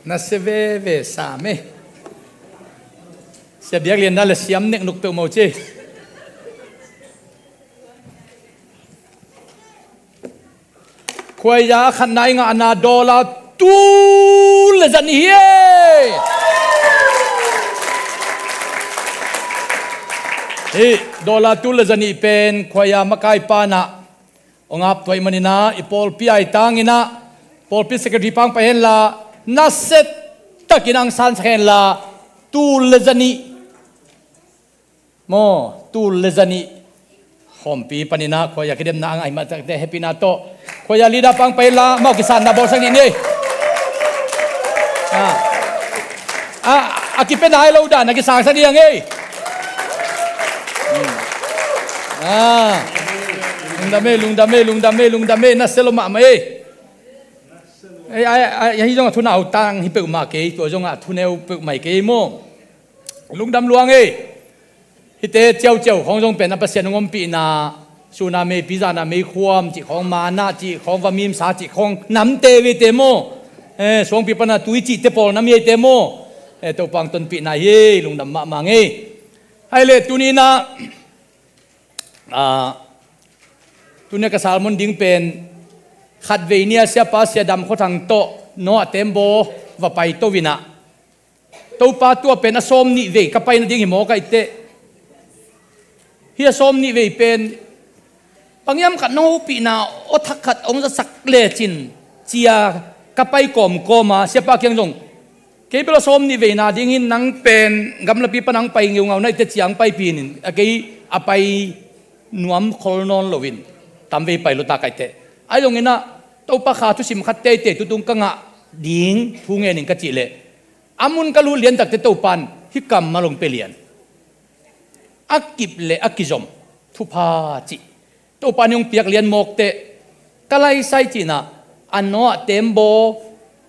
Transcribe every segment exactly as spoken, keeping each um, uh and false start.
Na se veve sam e. Sia biak lian na le siam nek nuk peuh mo ci. Khuaia a khatna i ngahna dollar tul le zanih hi e. Hi dollar tul le zanih pen khuaia makai panah ong ap tuai maninah i pawlpi ai tanginah pawlpi secretary pang pai henla naset takin ang sansak henla tul le zanih maw, tul le zanih khawmpi paninah khuaia kidemna ang ahi mah takte hepina tawh khuaia leader pang pai la mau kisanna bawlsak dih ni. A kipia nai lo dan a kisangsak dih ang ei. Lungdam ei, lungdam ei, lungdam ei, lungdam ei, na selo mahmah ei. Ahi zong a thunau tang hi peuhmah kei, tua zong a thuneu peuhmah hi kei maw. Lungdam luang ei. Hihte ciauciau khawng zong pen a Pasian hong ompihna, suna meipi zana meikhuam cih khawng, mana cih khawng, vamimsa cih khawng namte veite maw. Suangpi pana tui cihte pawl nam hi eite maw. Topa hong tonpihna hi ei, lungdam mahmah ngei. Hai le tuninah tunia ka sermon ding pen khatvei nia siapa sia Dam Khua Thang tawh Noah tembaw va paito inah Topa tua pen a sawm nih vei ka pai nading hi maw ka ihteh. Hi a sawm nih vei pen pangiam khat nong hopihna aw thak khat ong zasak lecin cia ka pai kawmkawma siapa kiang zong kei bel a sawm nih veina dingin nang pen gamlapi pan ang pai ngeungau na ihteh ciang paipih inin a kei a pai nuam khol nawn loin tamvei pai luta ka ihteh. Ahi zonginah Topa kha thusim khat teitei tutung ka ngah ding thu ngenin ka cih leh a mun ka lut liantakte Topan hih kammal hong pia lian. A kip le a kizom thupha cih Topan hong piak lian mawkteh ka laisai cihnah a Noah tembaw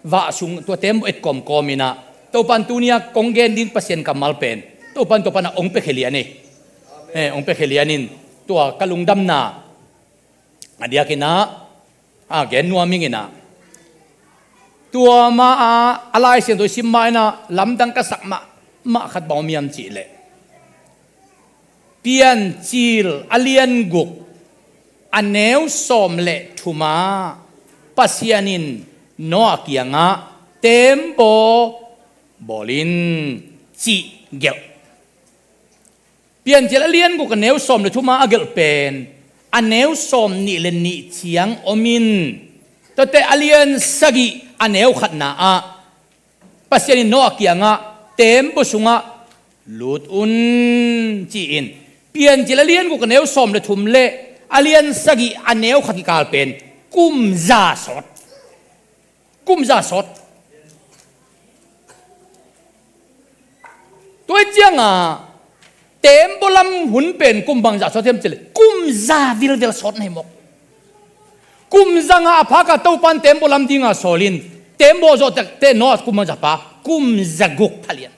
vah sung tua tembaw et kawmkawm inah Topan tunia kong gen ding Pasian kammal pen Topan tua panah hong piakhia lian ei. Hong piakhia lianin tua ka lungdamna a diakinah a gen nuam inginah tua ma a a Lai Siangtho i sim ma inah lamdang ka sak mahmah khat bang om hiam cihleh Piancil a lian guk a neu sawm le thuma Pasian in Noah kiangah tembaw bawlin cih gelh. Piancil a lian guk a neu sawm le thuma a gelh pen a neu sawm nih le nih ciang omin tuate a lian sagih a neu khatna ah Pasian in Noah kiangah tembaw sungah lut un ci-in Piancil a lian guk a neu sawm le thum le a lian sagih a neu khat kikal pen kum za sawt. Kum za sawt. Tua hi cianga tembaw lam hun pen kum bangzah sawt hiam cileh kum za vilvel sawt na hi mawk. Kum zanga a phaka Topan tembaw lam dinga sawlin tembaw zawh tekte Noah kum bangzah pa kum za guk phalian.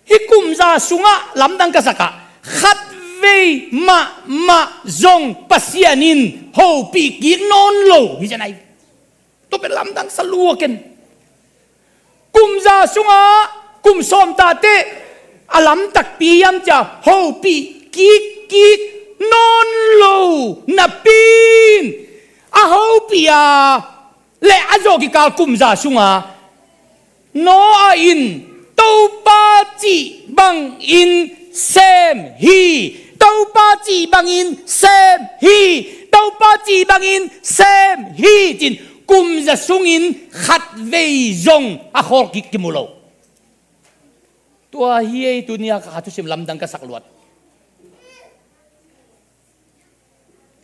Hih kum za sungah lamdang ka sakah khatvei mahmah zong Pasian in hopih kik nawn lo hi zen ai. Tua pen lamdang sa lua ken. Kum za sungah kum sawm tahteh a lam takpi hiam cia hopih kikkik nawn lo napi in a hopih a le a zawh kikal kum za sungah Noah in Topa cih bangin sem hi. Topa cih bangin sem hi. Topa cih bangin sem hi. Cin kum za sungin khatvei zong a khawl kik kimu lo. Tua hi ei tunia ka kha thusim lamdang ka sak luat.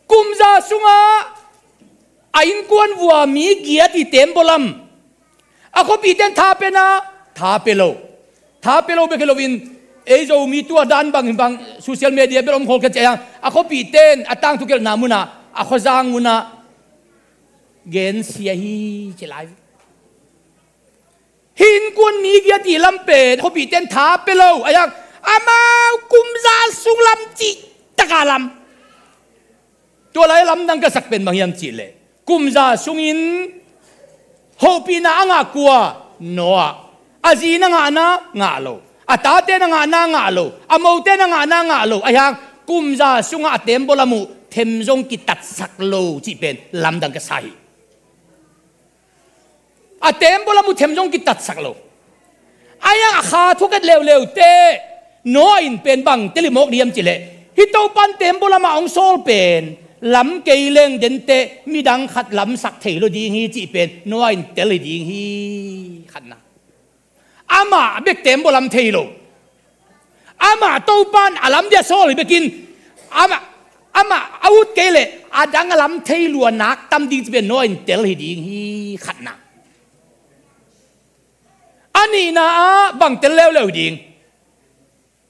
Kum za sungah a innkuan vua mi giat i tembaw lam a khuapihte in tha pia na, tha pia lo. Tha pia lo bek hi loin ei Zomi tua dan bang bang social media bel om khol kha ciah a khuapihte in a tangthu gelhna munah a khuazang munah gensia hi ci lai. Hih innkuan mi giat i lam pen khuapihte in tha pia lo a iang amau kum za sung lam cih taka lam. Tua lai lamdang ka sak pen bang hiam cihleh kum za sungin hopihna a ngah kua Noah, a zi na ngahna ngah lo, a tate na ngahna ngah lo, a mote na ngahna ngah lo, ahi hang kumza sungah a tembaw lam uh them zong kitatsak lo cih pen lamdang ka sa hi. A tembaw lam uh them zong kitatsak lo. Ahi hang a kha thukhat leuleu teh Noah in pen bang tel hi mawk ding hiam cih leh, hih Topa'n tembaw lamah hong sawl pen lam kei leng denteh midang khat lamsak thei lo ding hi cih pen Noah in tel hi ding hi, khatna. Amah bek tembaw lam thei lo. Amah Topa'n a lam dia sawl hi bekin, amah, amah a ut kei leh a dang a lam thei lua nak tam ding cih pen Noah in tel hi ding hi, khatna. A nihna ah bang tel leuleu hi ding.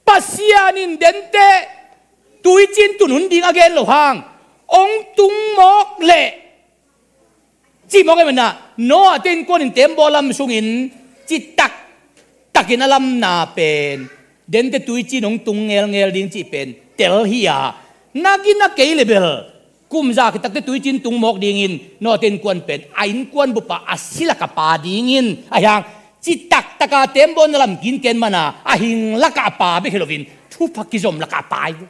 Pasian in denteh tuiciin tun hun ding a gen loh hang hong tung mawk leh, cih mawk ahih manin ah Noah te innkuan in tembaw lam sungin citak takin a lamna pen denteh tuiciin hong tung ngelngel ding cih pen tel hi a, na gina kei leh bel kumza khit takteh tuiciin tung mawk dingin Noah te innkuan pen a innkuan bup ah a si lak a pa dingin, ahi hang citak taka tembaw na lam kin ken man a, a hing lak ah a pa bek hi loin thupha kizom lak ah a pa hi.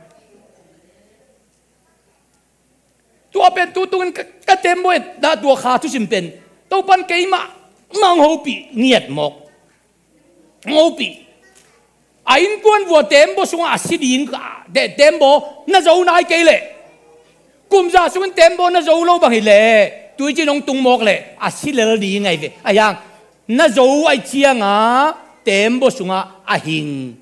Tua pen tu tungin ka, ka tembaw etna tua kha thusim pen Topa'n keimah mah hong hopih ngiat mawk. Hong hopih. A innkuan vua tembaw sungah a si ding, te-, tembaw na zo nai kei leh, kumza sungin tembaw na zo lo bang hi leh, tuiciin hong tung mawk leh a si lel ding ahi ve. Ahi hang na zo ahih ciangah tembaw sungah a hing.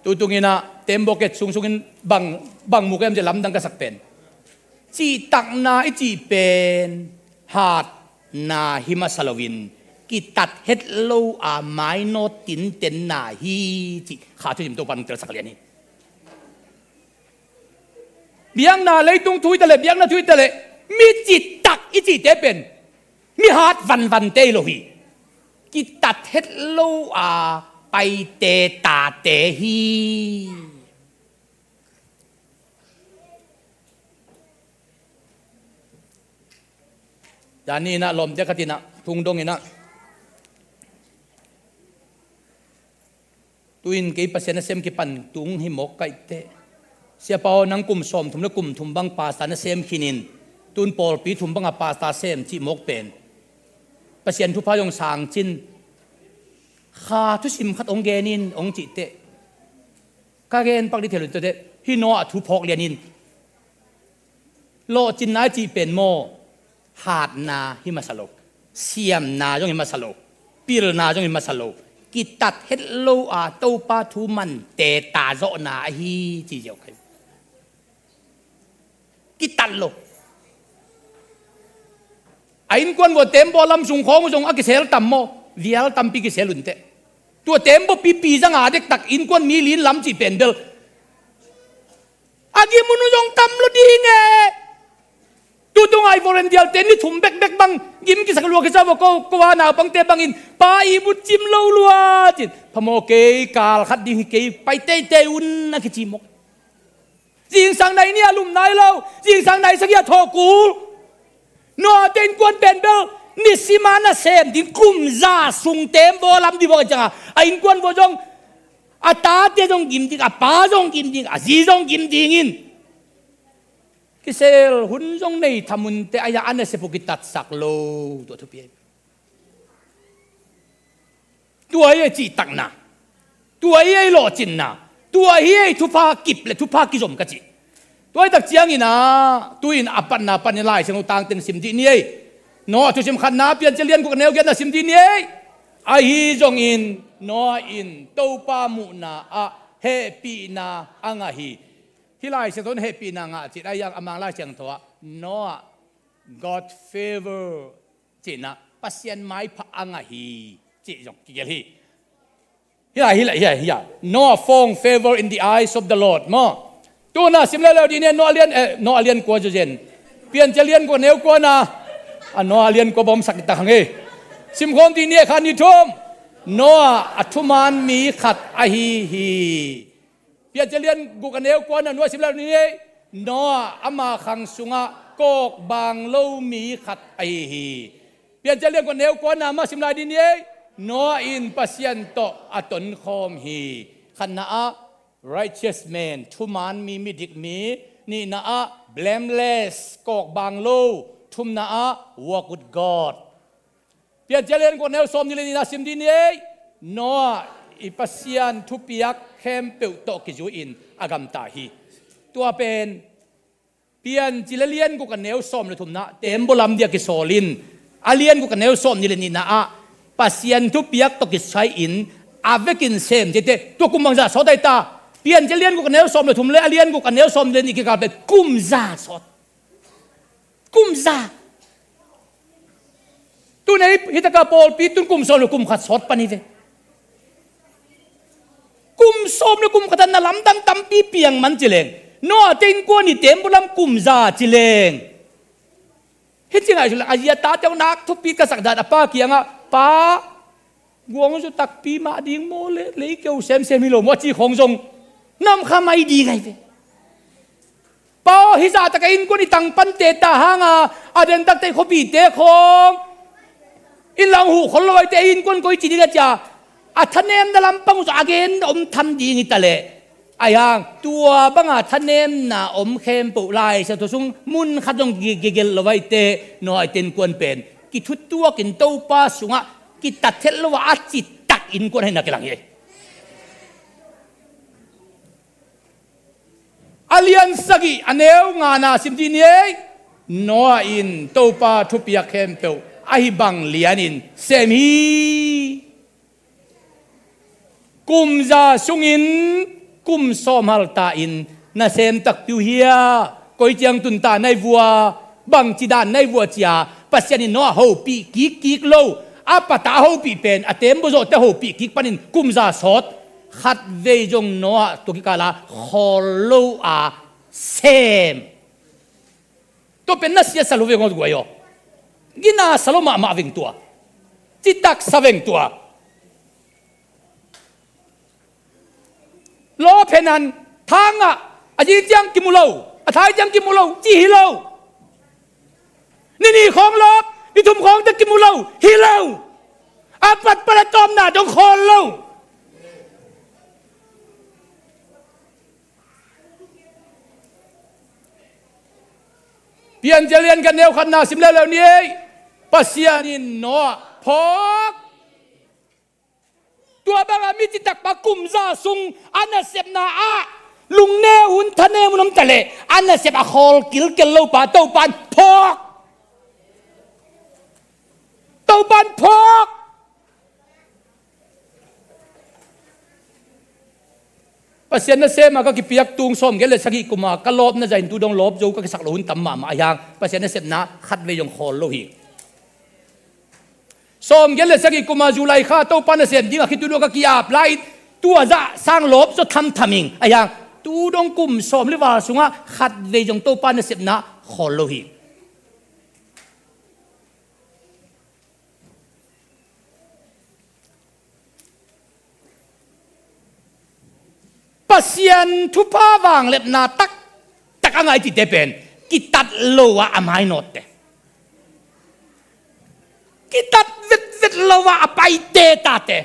Tu tungin ah tembaw ket sungsungin bang, bang mu ka hiam cih lamdang ka sak pen, cihtakna i cih pen hatna hi masa loin kitat het lo a mainawt tintenna hi cih kha thusim Topa'n hong telsak lian hi. Biakna leitung thu hi ta leh, biakna thu hi ta leh, mi cihtak i cihte pen mi hat vanvante hi lo hi. Kitat het lo a paite tate hi. Zani in ah lawmte khat in ah thu hong dong in ah, tu-in kei Pasian nasem kipan tung hi mawk ka hi teh, Siapa aw, nang kum sawmthum le kum thum bang pastor nasem khinin, tu-in pawlpi thum bangah pastor sem cih mawk pen Pasian thupha zong sang cin, kha thusim khat hong gen in hong cih teh, ka gen pak ding thei lo in, tua teh hih Noah thu phawk lian in. Lawhcinna i cih pen maw, hatna hi masa lo, siamna zong hi masa lo, pilna zong hi masa lo, kitat het lo a Topa thu mante tazawhna ahi ci ziau kai. Kitat lo. A innkuan vua tembaw lam sung khawng uh zong a kisel tam maw, vial tampi kisel un teh. Tua tembaw pipi zanga dektak innkuan mi lin lam cih pen bel a gim hun uh zong tam lo ding e. Tu tung ai volunteer te ni thum bekbek bang gim kisak lua kisa vua ko, ko a naupangte bangin pa i mut cim lo lua cin, phamawh kei, kal khat ding hi kei, pai teitei un a kici mawk. Zingsang nai nih a lum nai lo, zingsang nai sagih a thawh kul. Noah te innkuan pen bel nisim a nasem ding kum za sung tembaw lam ding vawk a cianga a innkuan vua zong, a tate zong gim ding, a pa zong gim ding, a zi zong gim dingin kisel hun zong nei tham un teh, a ya a nasep uh kitatsak lo. Tua thupi ahi. Tua hi a cihtakna, tua hi a lawhcinna, tua hi a thupha kip le thupha kizom ka cih. Tua hi tak ciangin ah, tu-in a patna panin Lai Siangtho tangten sim dih ni ei. Noah thusim khatna, Piancil lian guk a neu giatna sim dih ni ei. Ahi zongin Noah in Topa muhna ah hehpihna a ngah hi. Hih Lai Siangtho in hehpihna ngah cih, a yang a Mang Lai Siangtho ah Noah, God favor cihna, Pasian maipha a ngah hi cih zong kigelh hi. Hi lai, hi lai, hi lai, hi lai. Noah found favor in the eyes of the Lord maw. Tuna sim leuleu dih ni, Noah lian, eh, Noah lian kua zo zen. Piancil lian kua neu kuana. A Noah lian kua bawmsak dih ta hang e. Simkhawm dih ni, kha ni thum. Noah a thuman mi khat ahi hi. Piancil lian guk a neu kuana Noah sim leuleu dih ni. Noah ama khang sungah kawkbang lo mi khat ahi hi. Piancil lian kua neu kuana mah sim lai dih ni ei. Noah in Pasian tawh a tonkhawm hi. Khatna ah righteous man, thuman mi, midik mi. Nihna ah blameless, kawkbang lo. Thumna ah walk with God. Piancil lian kua neu sawm nih le nihna sim dih ni ei. Noah i Pasian thupiak khempeuh tawh kizui-in a gamta hi. Tua pen Piancil a lian guk a neu sawm le thumna, tembaw lam dia kisawl in, a lian guk a neu sawm nih le nihna ah Pasian thupiak tawh kisai-in a vekin sem tete, tua kum bangzah sawt ahi ta. Piancil a lian guk a neu sawm le thum le a lian guk a neu sawm nih le nih kikal pen kum za sawt. Kum za. Tun ei hi taka pawlpi tun kum sawm le kum khat sawt pan hi ve. Kum sawm le kum khat a na lamdang tampi piang man ci leng, Noah te innkuan i tembaw lam kum za ci leng. Hih ci ngai suk leng a zia tate hong nak thupi ka sak dan a pa kiangah, pa, guang zu takpi mah ding maw le, lei keu semsem hi lo maw a ci khawng zong nam kha mai ding ahi ve. Pa aw, hih zahtak a innkuan i tangpante ta hanga a dentakte i khuapite khawng inn lam huh khol lo aite, innkuan koi ci ding a cia a thanemna lampang uh zong a gen om tham ding hi ta leh. Ahi hang tua banga thanemna om khempeuh Lai Siangtho sung mun khat zong gi- gigelh lo aite, Noah i te innkuan pen kithutuakin Topa sungah kitat het lo a a citak innkuan ahihna kilang hi. A lian sagih a neu ngana sim dih ni ei. Noah in Topa thupiak khempeuh ahi bang lianin sem hi. Kum za sungin kum sawm halta in nasem takpi uh hia? Koi ciang tunta nai vua, bangci dan nai vua cia Pasian in Noah hopih kikkik lo. A pata a hopih pen a tembaw zawhte hopih kik panin kum za sawt. Khatvei zong Noah tua kikala khawl lo a sem. Tua pen na siasa lo veng aw guai aw. Gina sa lo mahmah veng tua. Citak sa veng tua. Lawphenan thangah a zi ciang kimu lo, a thai ciang kimu lo ci hi lo. Ni nih khawng lawp, ni thum khawng teh kimu lo hi lo. A patpat a tawpna dong khawl lo. Piancil lian khat neu khatna sim leuleu ni ei. Pasian in Noah phawk. Tua banga mi citakpa kum za sung a nasepna ah lungneu hun thanem hun om ta leh a nasep a khawl kilkel lopa Topan phawk. Topan phawk. Pasian nasem a ka kipiak tung sawmgiat le sagih kuma ka lawpna zahin tu dong lawp zo ka kisak lo hun tam mahmah ahi hang Pasian nasepna khatvei zong khawl lo hi. Sawmgiat le sagih kuma July kha Topa nasem dingah khitui dua ka ki-ap lai-in tua zah sang lawp zaw thamtham ing ahi hang tu dong kum sawm le val sungah khatvei zong Topa nasepna khawl lo hi. Pasian thupha vangliatna taktak a ngai cihte pen kitat lo ah a mainawtte, kitat vetvet lo ah a paite tate.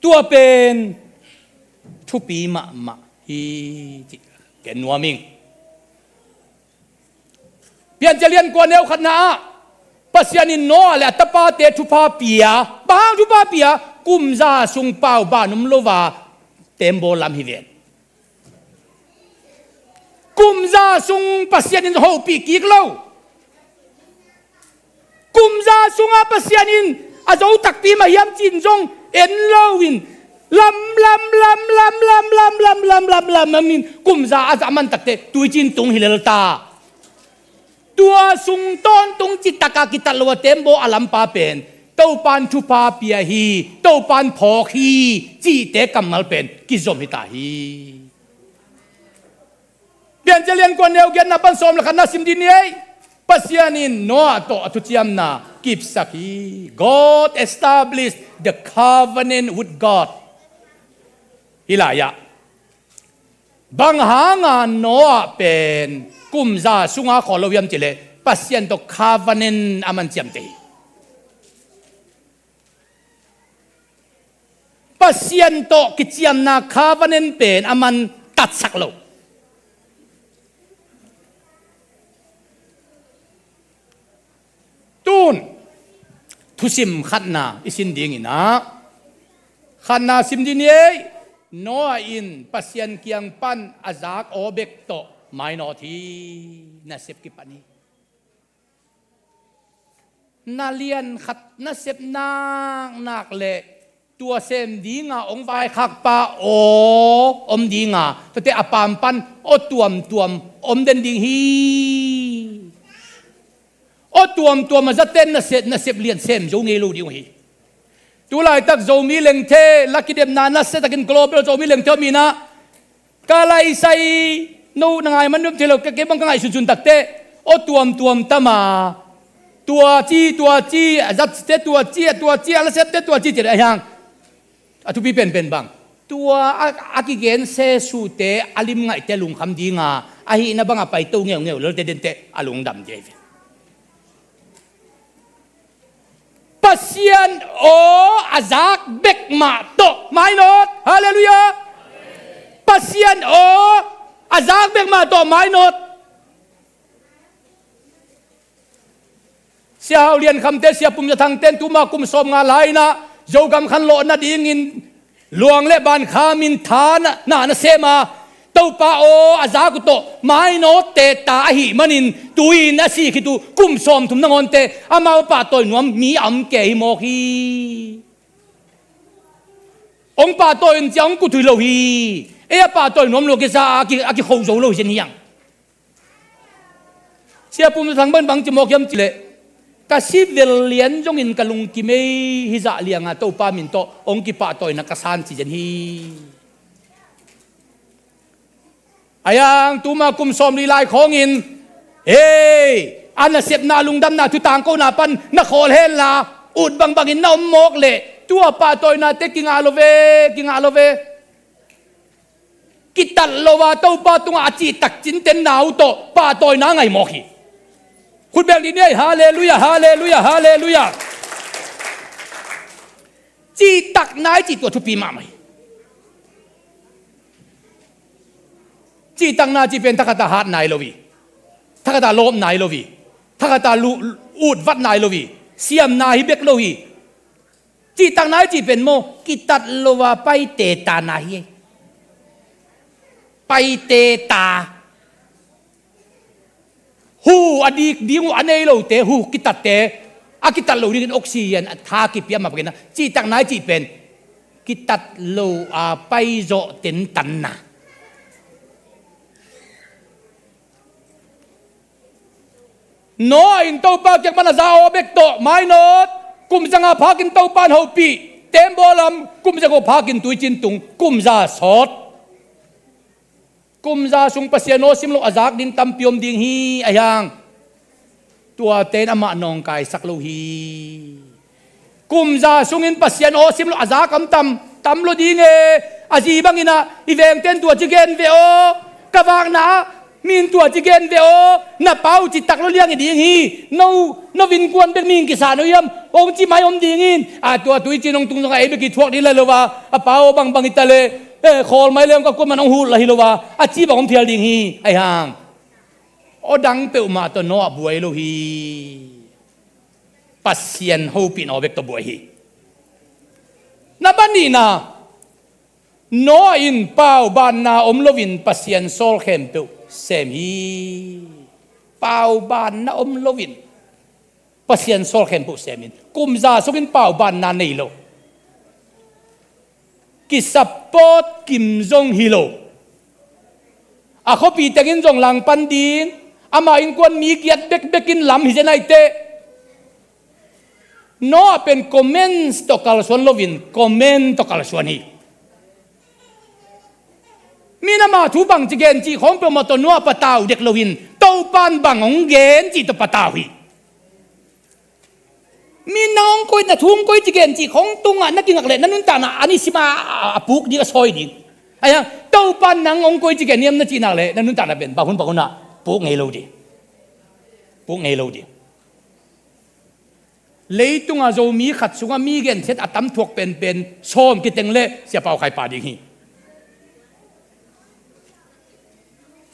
Tua pen thupi mahmah hi cih gen nuam ing. Piancil lian kua neu khatna ah Pasian in Noah le a tapate thupha pia. Bang hang thupha pia? Kum za sung pau ban um lo a tembaw lam hi ven. Kum za sung Pasian in hopih kik lo. Kum za sungah Pasian in a zo takpi mah hiam ci-in zong en lo-in lam lam lam lam lam lam lam lam lam lam in kum za a zah man takte tuiciin tung hi lel ta. Tua sung tawntung citak a kitat lo a tembaw a lampa pen Topan thupha pia hi, Topan phawk hi cihte kammal pen kizom hi ta hi. Piancil lian kua neu giatna pan sawm le khatna sim dih ni ei. Pasian in Noah tawh a thuciamna kipsak hi. God established the covenant with God. Hih lai-ah Bang hanga Noah pen kumza sunga khawl lo hiam cileh Pasian tawh covenant a man ciamteh hi. Pasian tawh kiciamna covenant pen a man tatsak lo. Tun thusim khatna i sin dingin ah, khatna sim ding ni ei. Noah in Pasian kiang pan a zak aw bek tawh mainawt hi. Nasep kipan hi. Na lian khat nasep naknak leh tua sem dinga hong vaikhakpa aw om dinga, tuate a pampan aw tuamtuam om den ding hi. Aw tuamtuam a zaten nasep, nasep lian sem zo ngei lo ding uh hi. Tulaitak Zomi lengthe la kidemna nasiatakin global Zomi lengthe om inah, ka laisai no na ngai man nuam thei lo, ka kei bang ka ngaihsunsun takte aw tuamtuam tama, tua ci tua ci a zatte tua ci, a tua ci a lasette tua ci ci a hiang. A thupi penpen bang tua a, a kigen sesute a limngaihte lungkham dinga, ahihna banga paito ngeungeu lote dente a lungdam ding hi ve. Pasian aw a zak bek mah tawh mainawt. Halleluiah. Pasian aw a zak bek mah tawh mainawt. Sia Hau Lian Khamte, Sia Pum Za Thangten tuma kum sawm nga lai inah Zogam khanlawh nadingin luang le ban khamin tha na, na, na sem a, Topa aw a zak uh tawh mainawt teta ahih manin tu-in a sih khit uh kum sawmthum nangawnte amau pahtawi nuam mi a om kei hi mawk hi. Hong pahtawi un cia hong kut uh hi lo hi. Ei a pahtawi nuam lo kisa a ki, a kikho zo lo hi zen hiang. Sia Pum Za Thang bang, bang ci mawk hiam cileh, ka si vel lian zongin ka lungkim ei, hizah lianga Topa min tawh hong kipahtawina ka san ci zen hi. A hiang tuma kum sawmli lai khawngin, hei, a nasepna lungdamna thu tangkona pan na khawl henla, ut bangbangin na om mawk leh tua pahtawinate kingah lo ve, kingah lo ve. Kitat lo a Topa tungah a cihtak cinten na uh tawh pahtawina ngai mawk hi. Khut beng dih ni ei, halleluiah, halleluiah, halleluiah. Cihtakna i cih tua thupi mahmah hi. Cihtakna cih pen thakhata hat nai lo hi. Thakhata lawp nai lo hi. Thakhata lu, utvat nai lo hi. Siamna hi bek lo hi. Cihtakna i cih pen maw, kitat lo a paite tana hi. Paite ta. Hu a dik ding uh a nei lote, hu kitatte, a kitat lo dingin oxygen a tha kipia mah bangin a, cihtakna i cih pen kitat lo a paizawh tentanna. Noah in Topa kiang pan a za aw bek tawh mainawt, kum zanga phakin Topa in hopih, tembaw lam, kum zaguk phakin tuicin tung, kum za sawt. Kum za sung Pasian aw sim lo a zak ding tampi om ding hi a hiang. Tuate in amah nawngkaisak lo hi. Kum za sungin Pasian aw sim lo a zak om tam, tam lo ding e. A zi bangin ah i vengte in tua ci gen ve aw. Ka vakna ah mi in tua ci gen ve aw. Na pa uh citak lo liang hi ding hi. No, no innkuan bek mi in kisa no hiam? Hong ci mai om ding in. A tua tuicin hong tung zongah ei bek i thuak ding lai lo a, a pa aw bangbang hi ta leh, eh, khawl mai leng ka kuaman hong huh lai hi lo a, a ci bang om phial ding hi a hiang. Aw dang peuhmah tawh Noah buai lo hi. Pasian hopihna aw bek tawh buai hi. Na banihna, Noah in paubanna om loin Pasian sawl khempeuh sem hi. Paubanna om loin Pasian sawl khempeuh semin, kum za sungin paubanna nei lo. Kisupport kim zong hi lo. A khuapi tengin zong langpan ding, ama innkuan mi giat bekbek in lam hi zen aiteh. Noah pen comments tawh kalsuan loin comment tawh kalsuan hi. Mi in ama thu bangci gen cih khawng peuhmah tawh Noah patau dek loin Topan bang hong gen cih tawh patau hi. Mi in nang hong koi, na thu hong koi ci gen cih khawng tungah na kingak leh na nuntakna a nisim a, a, a puk ding, a sawi ding. Ahi hang Topa nang hong koici kei niam na cih nak leh na nuntakna pen bang hun bang hunah puk ngei lo ding. Puk ngei lo ding. Leitungah Zomi khat sungah mi gensiat a tam thuak penpen sawm kiteng leh Sia Pau Khai pa ding hi.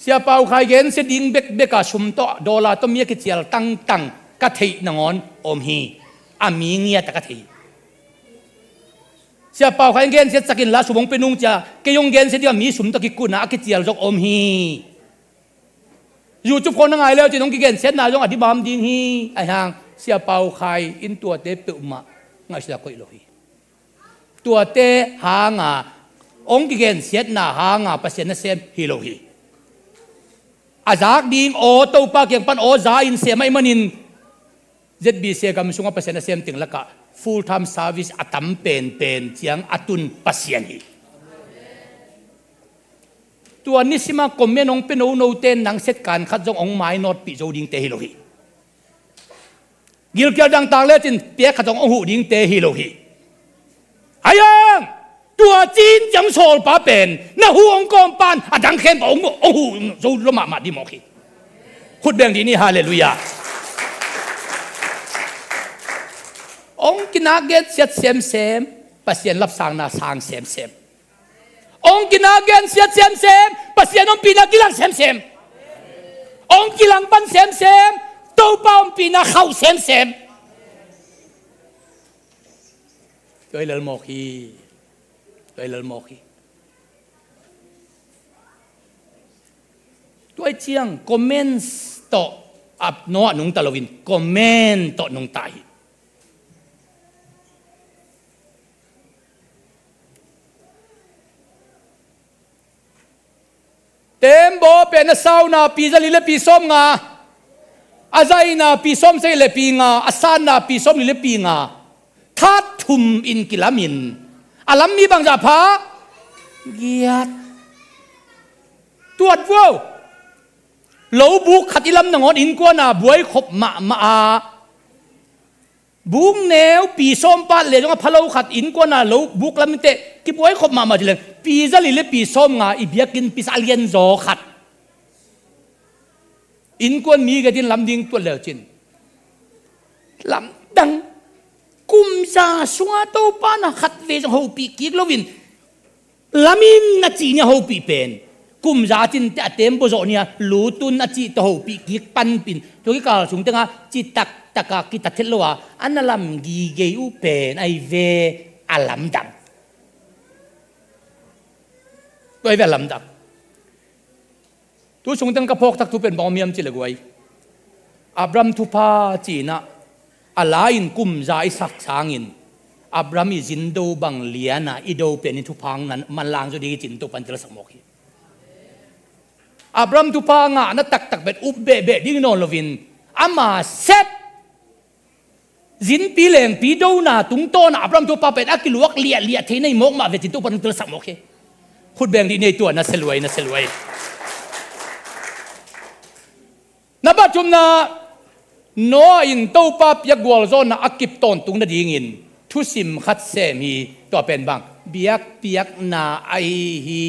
Sia Pau Khai gensia ding bekbek a sum tawh dollar tawh mi a kicial tangtang ka theih nangawn om hi. A mi ngiat a ka thei hi. Sia Pau Khai gensiat sak inla sum hong pia nung cia, kei hong gensia ding a mi sum tawh kikun a a kicial zong om hi. YouTube khawng na ngai leu cin hong kigensiatna zong a dimam ding hi. Ahi hang Sia Pau Khai in tuate peuhmah ngaihsutna koih lo hi. Tuate hanga hong kigensiatna hanga Pasian nasem hi lo hi. A zak ding aw, Topa kiang pan aw za in sem ahih manin Z B C gam sungah Pasian nasem teng lakah full time service a tam penpen ciang a tun Pasian hi. Tua nisima comment hong pia nonote nang set kan khat zong hong mainawtpih zo dingte hi lo hi. Gilkial dangtak lecin piak khat zong hong huh dingte hi lo hi. Ahi hang tua cin ciang sawlpa pen na huh hong kawm pan a dang khempeuh hong, hong huh zo lo mahmah ding mawk hi. Khut beng dih ni, halleluiah. Hong kinak gensiat semsem, Pasian lapsangna sang semsem. Hong kinak gensiat semsem, Pasian ompihna kilang semsem. Hong kilang pan semsem, Topa ompihna khauh semsem. Tua hi lel mawk hi. Tua hi lel mawk hi. Tua hi ciang comments tawh a nawah nungta loin comment tawh nungta hi. Tembaw pen a sauna pi zali le pi sawm nga, a zaina pi sawm sagih le pi nga, a sanna pi sawm li le pi nga. That thum in kilamin a lam mi bangzah pha? Giat. Tuat vuau. Lo buk khat i lam nangawn innkuana buai khop mahmah a, buk neu pi sawm pat le zong a pha lo khat innkuana lo buk lam teh kibuai khop mahmah ci leng, pi zali le pi sawm nga i biakinn pisa a lianzaw khat. Innkuan mi getin lam ding tuat leu cin lamdang. Kumza sunga Topa na khat ve zong hopih kik loin lamin a cih nia hopih pen kumza a cin teh a tembaw zawh nia lutun a cih tawh hopih kik panpin tua kikal sung tenga citak taka kitathet lo a, a na lam gigei uh pen ahi ve a lamdang. Tua ahi ve a lamdang. Tu sung teng ka phawkthak thu pen bang om hiam cih le guai, Abraham thupha cinah a la-in kumza i sak sangin Abraham i zindo bang liana i do pen i thupha manlang zaw ding i cin Topan telsak mawk hi. Abraham thupha ngahna taktak pen up behbeh ding nawn loin ama sep zinpi lengpi dona tungtawna Abraham thupha pen a kiluak liahliah theina i mawk mah ve cin Topan telsak mawk hi. Khut beng dih ni, tua na seluai, na seluai. Na bathumna, Noah in Topa piak gualzawhna a kip tawntung nadingin thusim khat sem hi. Tua pen bang biakpiakna ahi hi.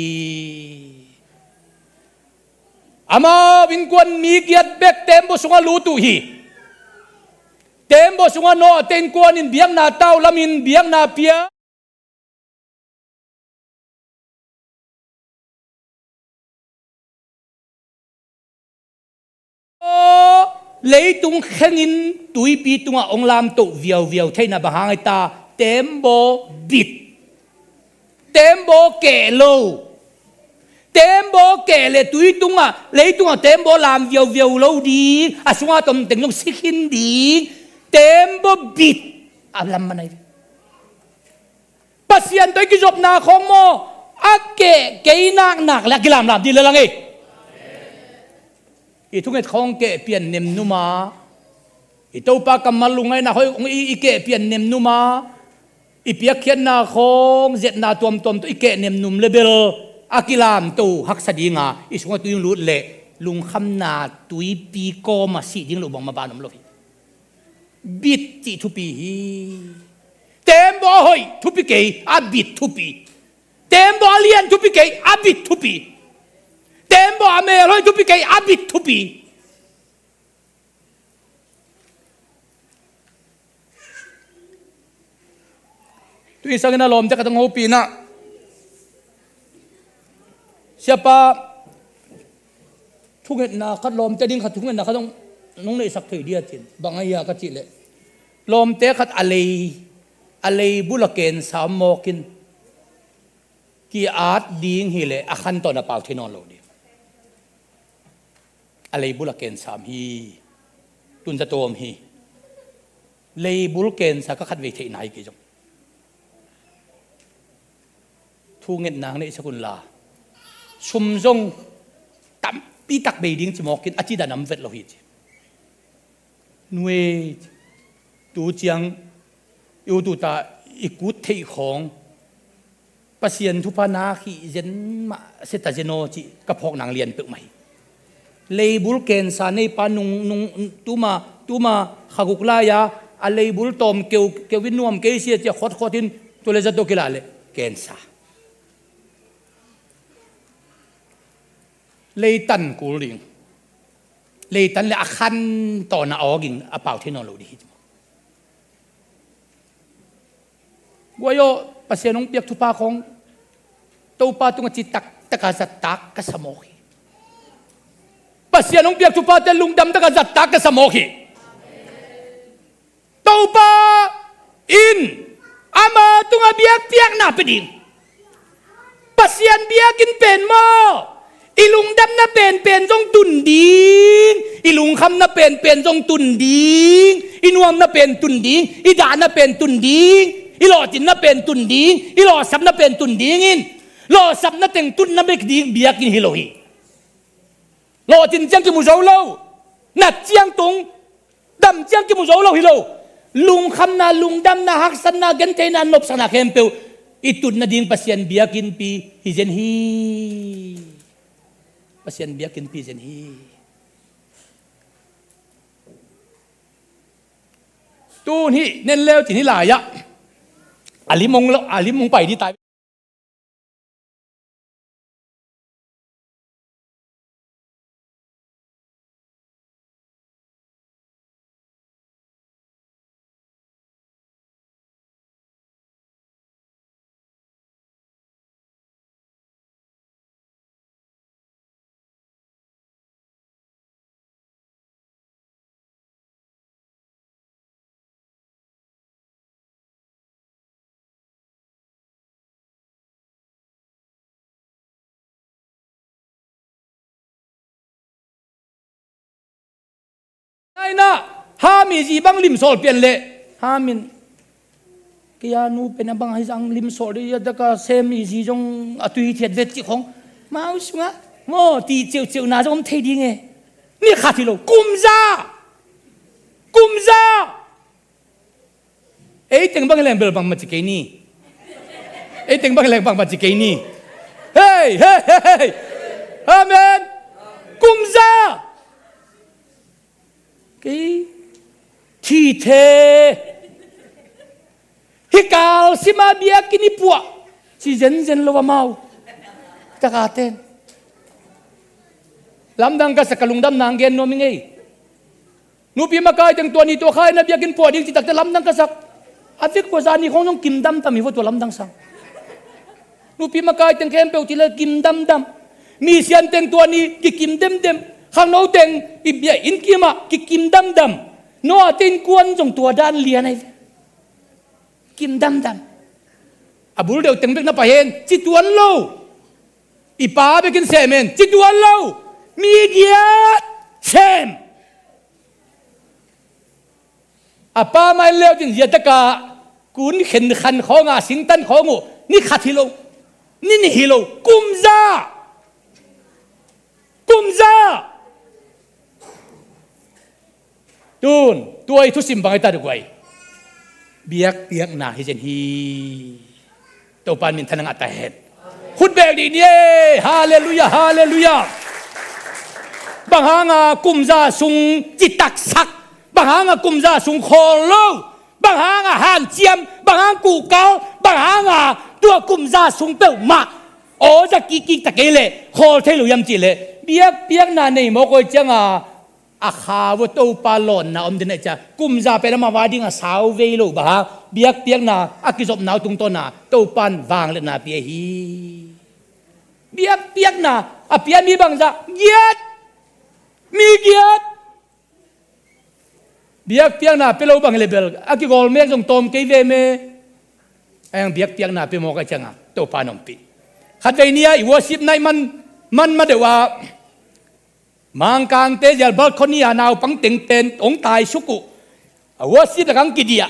Amau innkuan mi giat bek tembaw sungah lut uh hi. Tembaw sungah Noah te innkuan in biakna tau lamin biakna pia leitung khengin tuipi tungah hong lamtoh viauviau theihna bang hang hita? Tembaw bit. Tembaw keh lo. Tembaw keh le tui tungah, leitungah tembaw lam viauviau lo ding, a sungah tomteng zong si khin ding. Tembaw bit a lam man ahi. Pasian tawh i kizopna khawng maw, a keh kei naknak le a kilamlam dih lelang ei. I thunget khawng keh pian nemnuma, i Topa kammal lungngaihna khawng i, i keh pian nemnuma, i piakkhiatna khawng zetna tuamtuam tawh i keh nemnum le bel a kilamto haksa dinga i sungah tui hong lut leh lungkhamna tuipi kawma sih ding lo bang maban om lo hi. Bit cih thupi hi. Tembaw a hoih thupi kei, a bit thupi. Teembaw a lian thupi kei, a bit thupi. Teembaw a melhoih thupi kei, a bit thupi. Tui sangin a lawmte khat hong hopih in ah, "Siapa, thungetna khat, lawmte ding khat, thungetna khat hong, hong neihsak thei dia?" ci-in. "Bang a hia?" ka cih leh, "Lawmte khat a lei, a leibul a kensa mawk in, ki-at ding hi leh a khan tawh na pau thei nawn lo ding. A leibul a kensa om hi, tun zato om hi. Leibul kensa ka khatvei theih nai kei zong. Thungetna hong neihsak un la, sum zong tampi tak bei ding ci mawk in, a ci dan a om vet lo hi," ci. "Nu ei, tu ciang i ut ut a i kut theih khawng Pasian thupha na khih zen mah se ta zen aw," ci ka phawk nang lian peuhmah hi. Leibul kensa neipa nung, nung, tuma, tuma kha guk lai-a a leibul tawm keu, keu in nuam kei sia ci-a khot khot in, tua leh zato kila leh kensa. Leitan kul ding. Leitan leh a khan tawh na awk in a pau thei nawn lo ding hi. Guai aw, Pasian hong piak thupha khawng Topa tungah citak taka zat tak ka sa mawk hi. Pasian hong piak thuphate lungdam taka zat tak ka sa mawk hi. Topa in ama tungah biakpiakna pia ding. Pasian biakinn pen maw, i lungdamna penpen zong tun ding, i lungkhamna penpen zong tun ding, i nuamna pen tun ding, i dahna pen tun ding, i lawhcinna pen tun ding, i lawhsapna pen tun ding in, lawhsapna teng tunna bek ding biakinn hi lo hi. Lawhcin ciang kimu zo lo, nat ciang tung, dam ciang kimu zo lo hi lo. Lungkhamna, lungdamna, haksatna, gentheihna, nopsakna khempeuh i tut nading Pasian biakinnpi hi zen hi. Pasian biakinnpi zen hi. Tun hih nen leu cin hih lai-ah a lim hong lo, a lim hong pai dih tai. Naina, Ham i zi bang limsawl pian leh, Ham in, "Kei a nu pen a bang hi zang limsawl dih, a taka Sem i zi zong a tui thiat vet," cih khong mau sungah maw, ti ceuhceuhna zong om thei ding e. Ni khat hi lo, kum za, kum za. Ei teng bang hi leng bel bangmah ci kei ni. Ei teng bang hi leng bangmah ci kei ni. Hei, hei, hei, hei. Amen. Kum za. Kei thi the. Hih kal sima biakinn i puah ci zenzen lo amau. Taka ten lamdang ka sak, ka lungdam nang gen nuam i ngei. Nupi makai teng tua ni tua kha in a biakinn puah ding ci takte lamdang ka sak. A vek ua zani khong zong kim damdam hi vo tua lamdang sang. Nupi makai teng khempeuh ci le kim damdam. Misian teng tua ni kikim demdem. Khangno teng i bia inn kimah kikim damdam. Noah te innkuan zong tua dan lian ahi ve. Kim damdam. A bul deuh teng bek na pai hen ci tuan lo. I pa bekin sem hen ci tuan lo. Mi giat sem. A pa mai leu cin zia taka kun khen khan khawng a singtan khawng uh ni khat hi lo. Ni nih hi lo. Kum za. Kum za. Tun tua i thusim bang hi ta duk uh ai. Biakpiakna hi zen hi. Topa in minthanna ngah ta hen. Khut beng dih ni e. Halleluiah, halleluiah. Bang hanga kum za sung citaksak, bang hanga kum za sung khawl lo, bang hanga hanciam, bang hanga kuhkal, bang hanga Tua kum za sung peuhmah aw za kikkik ta kei leh khawl thei lo hiam cih leh, biakpiakna nei mawk awi cianga a kha vua Topa lawnna om den ahi cia. Kum za pen amah vai ding a sau vei lo bang hang, biakpiakna a kizopna uh tungtawna Topan vangliatna pia hi. Biakpiakna a pia mi bangzah giat, mi giat. Biakpiakna pia lo bang hi leh bel a kigawl mek zong tawm kei ve me. Eng biakpiakna pia mawk ahi cianga Topa na ompih. Khatvei ni-a i worship night man, man ma deuh ah Mangkangte zial balcony a naupang teng pen hong taisuk uh. A worship lakah hong kidiah.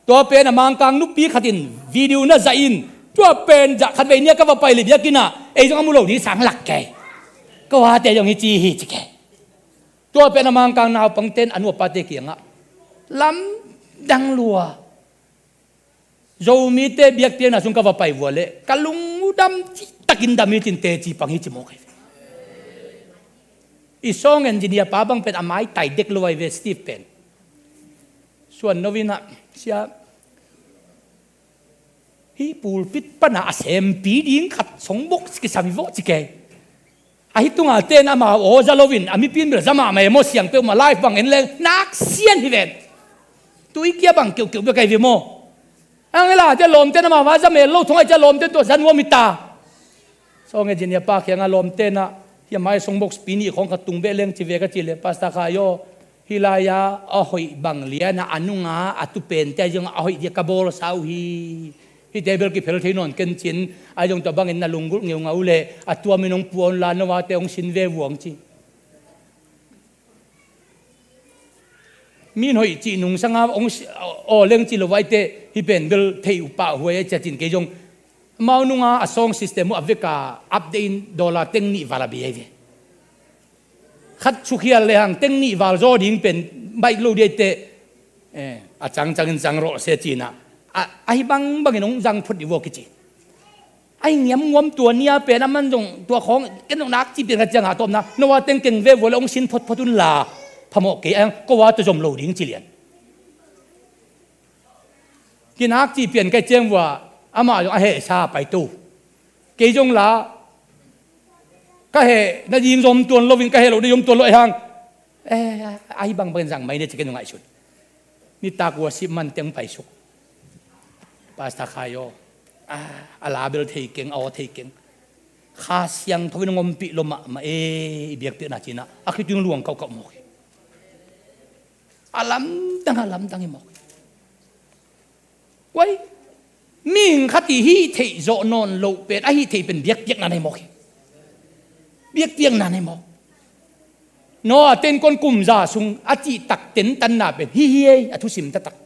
Tua pen a Mangkang nupi khat in video na zah in, tua pen zah khatvei ni-a ka va pai leh biakinn ah ei zong a mu lo ding sang lak kei. Ka vate zong hi ci hi ci kei. Tua pen a Mangkang naupangte in a nu a pate kiangah lamdang lua. Zomite biakpiakna sung ka va pai vua leh ka lung uh dam cihtakin dam hi cin teci pang hi ci mawk ahi ve. I song engineer pa bang pen a maitai dek lo ahi ve, Steve pen. Suan no in ah, sia, hih pulpit pana a sempi ding khat songbox kisam hi vawh ci kei. Ahi tunga ten amau aw za loin a mipi in bel za mahmah e maw, siang peuhmah live bang en leng nak sian hi ven. Tui kia bang keuhkeuh bek ahi ve maw. Ang ela te lawmte in amau va za mel lo thong ahi cia lawmte in tua za nuam hi ta. Song engineer pa kiangah lawmte in ah, hih a mai songbox pi nih khawng khat tung beh leng ci ve ka cih leh, Pastor Khai aw, hih lai-a a hoih bang lian a, a nunga a tu pente ahi zongah a hoih dia ka bawlsa uh hi. Hihte bel kiphel thei nawn ken cin, ahi zong tua bangin na lunggulh ngeungau leh a tuamin hong puawn la, no vate hong sin ve vuang ci. Min hoih cih nungsanga hong si-, aw leng ci lo vaite hih pen bel theih uh pahhuai a cia cin kei zong. Amau nunga a song system uh a veka update in dollar teng nih val a bei ahi ve. Khat sukhial lehang teng nih val zaw ding pen baih lo dih ahi teh, eh, a cangcangin cang rawh se cinah, a, ahi bangbangin hong zang phot dih vua kici. Ahi ngiamnguam tua ni-a pen a man zong tua khawng ken zong nak ci pian ka ciangah tawpna, no a teng keng ve vua le hong sin photphot unla phamawh kei ang, ko a tua zom lo ding ci lian. Kinak ci pian ka ciang vua amah zong a hehsa pai to. Kei zong la ka heh nading zom tuan loin ka heh loh ding zom tuan loh ahi hang. Eh, ahi bangbangin zang mai ne ci ken ngaihsun. Nitak worship man teng paisuk. Pastor Khai aw, ah, a la bel thei keng, a aw thei keng. Kha Siangtho in hong ompih lo mahmah e, i biakpiakna cinah a khitui in luang kauhkauh mawk hi. A lamdang, a lamdang hi mawk hi. Uai, mihing khat i hih theih zawh nawn loh pen, a hih theih pen biakpiakna nei mawk hi. Biakpiakna nei mawk. Noah ten kon kum za sung a cihtak tentanna pen hih hi ei, a thusim taktak.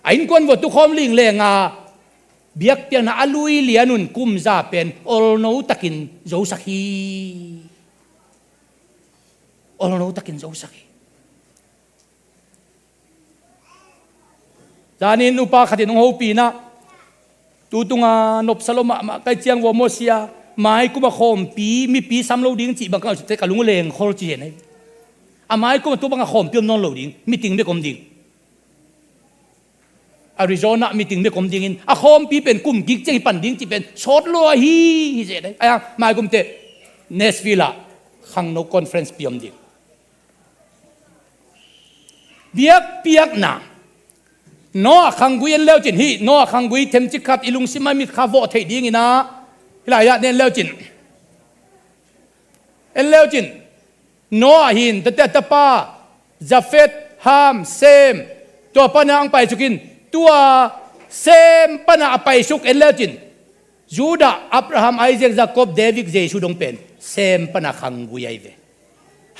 A innkuan vua tukhawm linglenga biakpiakna a lui lianun kum za pen olno takin zosak hi. Olno takin zosak hi. Zanin upa khatin hong hopih inah, tu tunga nopsa lo mahmah ka hih ciang vua maw sia, maikum a khawmpi mipi sam lo ding cih bang ka ngaihsut teh ka lung lengkhol ci hi. A maikum a tu bang a khawmpi om nawn lo ding, meeting bek om ding. Arizona meeting bek om dingin a khawmpi pen kum gik ciang hi pan ding cih pen sawt lua hi, hi zeh dai. Ahi hang maikum teh Nashville ah khangno conference pi om ding. Biakpiakna. Noah khanggui en leucin, hih Noah khanggui themcik khat i lungsim a mitkha vawh theih dingin ah, hih lai-ah na en leucin. En leucin. Noah hin, tate a tapa, Japheth, Ham, Shem, tua pana ang paisukin, tua Shem pana a paisuk en leucin. Judah, Abraham, Isaac, Jacob, David, Jesu dong pen Shem pana khanggui ahi ve.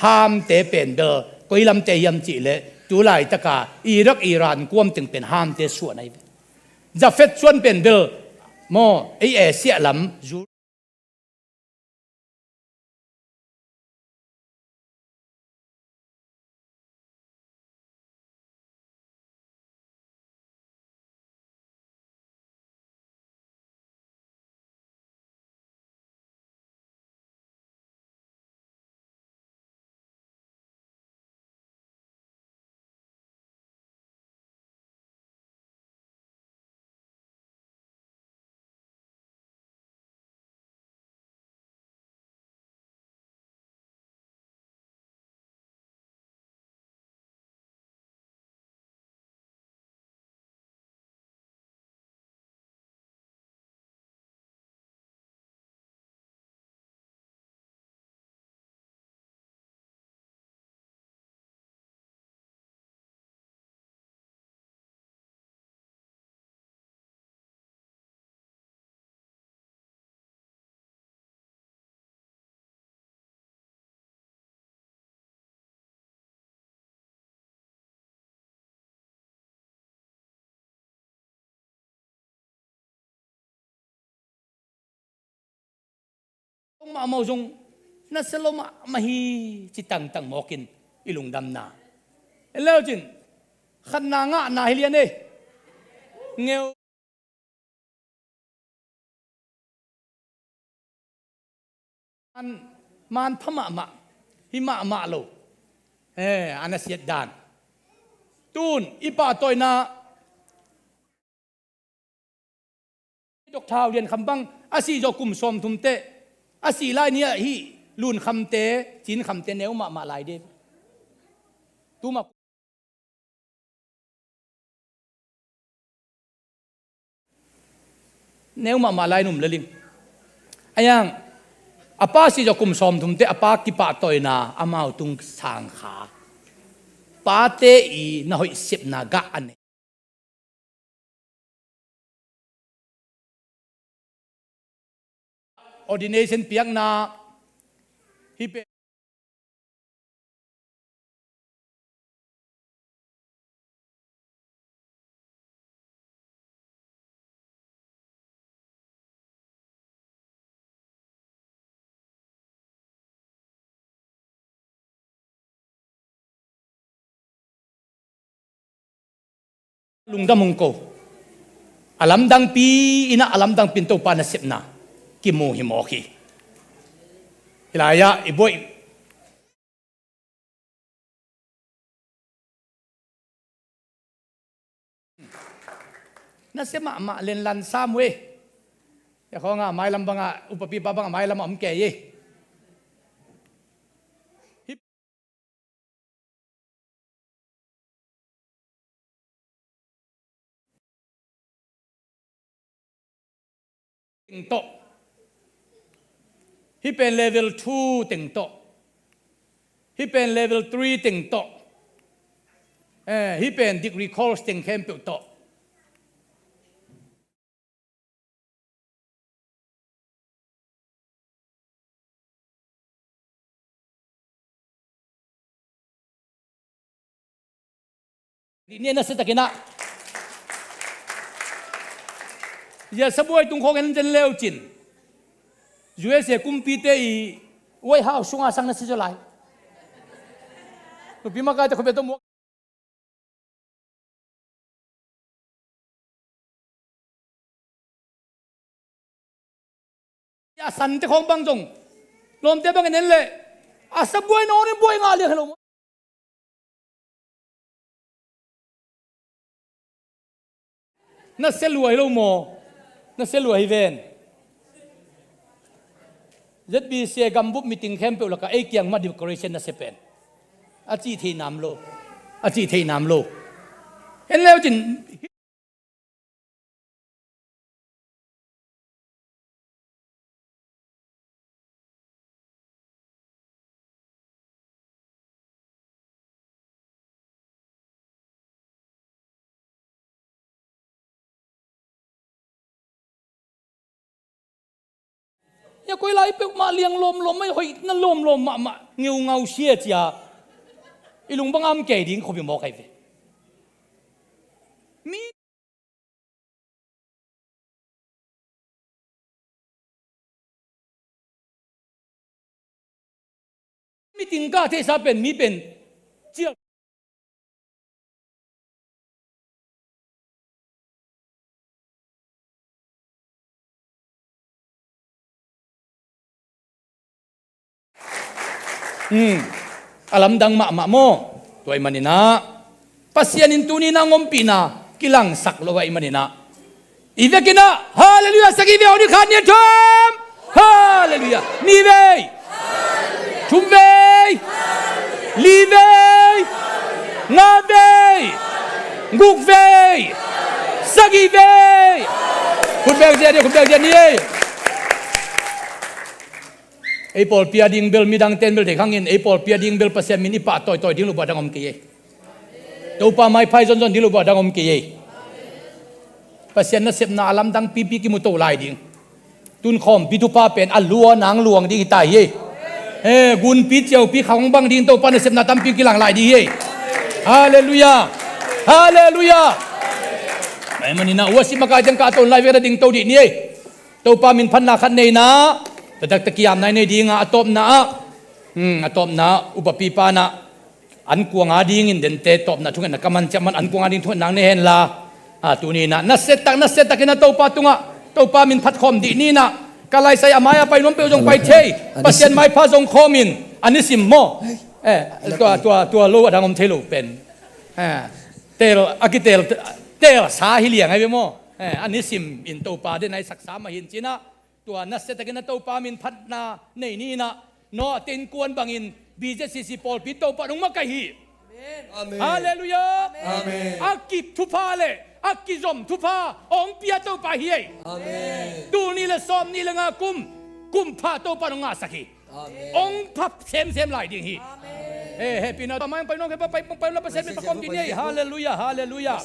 Hamte pen bel koi lamte hiam cihleh, tu laitaka Iraq, Iran kuam teng pen Hamte suan ahi ve. Japheth suan pen bel maw, ei Asia lam zu Kong mahmah uh zong nasia lo mahmah hi ci tangtang mawkin i lungdamna. En leu cin khatna ngahna hi lian ei. Ngeu man, man pha mahmah, hi mahmah lo. Eh, a nasiat dan. Tun i pahtawina Doctor Hau Lian Kham bang a sih zawh kum sawmthum teh, a sih lai ni-ah hih Lun Khamte, Cin Khamte neu mahmah lai de. Tuma neu mahmah lai num leling. A yang a pa sih zawh kum sawmthum teh a pa kipahtawina amau tung sang kha. Pate i na hoih sepna gah a nei. Ordination piakna hi pen lungdam hong ko. A lamdangpi in ah a lamdangpi in Topa nasepna kimu hi mawk hi. Hih lai-ah i buai nasia mahmah lenlan sam uh ei. Tua khawngah mailam bangah upapipa bangah mailam a om kei ei. Teng tawh. Hih pen level two teng tawh. Hih pen level three teng tawh. Eh, hih pen degree course teng khempeuh tawh. Nih ni a nasia takin ah. Zia sabuai tung khawng en zen leu cin U S A kumpite i White House sungah sang nasia zaw lai. Nupi makaite khawbia tawh muak. A sante khawng bang zong lawmte bangin en leh a sabuai nawn in buai ngah liang hi lo maw? Nasia lua hi lo maw? Nasia lua hi ven. Z B C A gambup meeting khempeuh lakah ei kiang mah decoration nasia pen a cih thei nam lo. A cih thei nam lo. En leu cin Hia koi lai peuhmah liang lawmlawm mai hoihna lawmlawm mahmah ngeungau sia cia i lung bang am kei ding khuapi mawk ai ve. Mi Meeting ka theihsa pen mi pen cial Hmm. A lamdang mahmah maw? Tua ahih maninah Pasian in tuni na ngompihna kilangsak lo ahih maninah i vekinah Halleluiah sagih vei, aw ni khat ni thum. Halleluiah. Ni vei. Thum vei. Li vei. Nga vei. Guk vei. Sagih vei. Khut beng zia ni, khut beng zia ni. Ei pawlpi a ding bel midang ten bel deih hangin ei pawlpi a ding bel Pasian min i pah tawitawi ding lo bua dang om kei ei. Topa maiphai zonzon ding lo bua dang om kei ei. Pasian nasepna a lamdang pipi kimu to lai ding. Tun khawmpi thupha pen a lua nang luang ding hi ta hi ei. Eh, gunpi ciaupi khawng bang ding Topa nasepna tampi kilang lai ding hi ei. Halleluiah. Halleluiah. Mai maninah uasi makai ciang ka ton lai vek na ding to dih ni ei. Topa min phatna khat neina Taktak kiamna i nei dingah a tawpna ah, hmm, a tawpna ah upapipa nah an kuang a dingin dente tawpna thungetna ka man ciah man an kuang a ding thungetna ang nei henla. A, tuni nah nasiatak nasiatakin a Topa tungah Topa min phatkhawm dih ni nah. Ka laisai a mai-a pai nuam peuh zong pai thei. Pasian maipha zong khawmin a nisim maw? Eh, tua, tua, tua lo a dang om thei lo pen. Eh, tel, a kitel, tel sa hi liang ai ve maw? Eh, a nisim in Topa den ai saksa mah hin cinah. Tua nasiatakin a Topa min phatna nei ni nah. Noah te innkuan bangin B Z C C pawlpi Topa nong makaih hi. Amen. Halleluiah. Amen. A kip thupha le a kizom thupha hong pia Topa hi ei. Amen. Tul nih le sawm nih le nga kum, kum pha Topa nong ngahsak hi. Amen. Hong pha semsem lai ding hi. Amen. Eh, hehpihna tua mai hong pai nuam kei pa pai hong pai nuam la Pasian min phatkhawm dih ni ei. Halleluiah, halleluiah.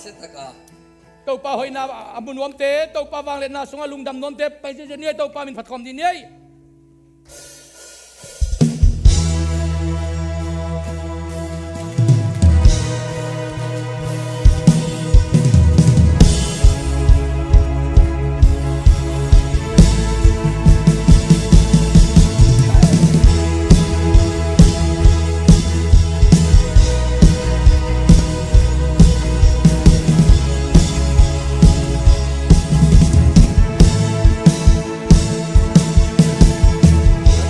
Topa hoihna a mu nuamte, Topa vangliatna sungah lungdam nuamte pai ziazia ni ei. Topa min phatkhawm dih ni ei.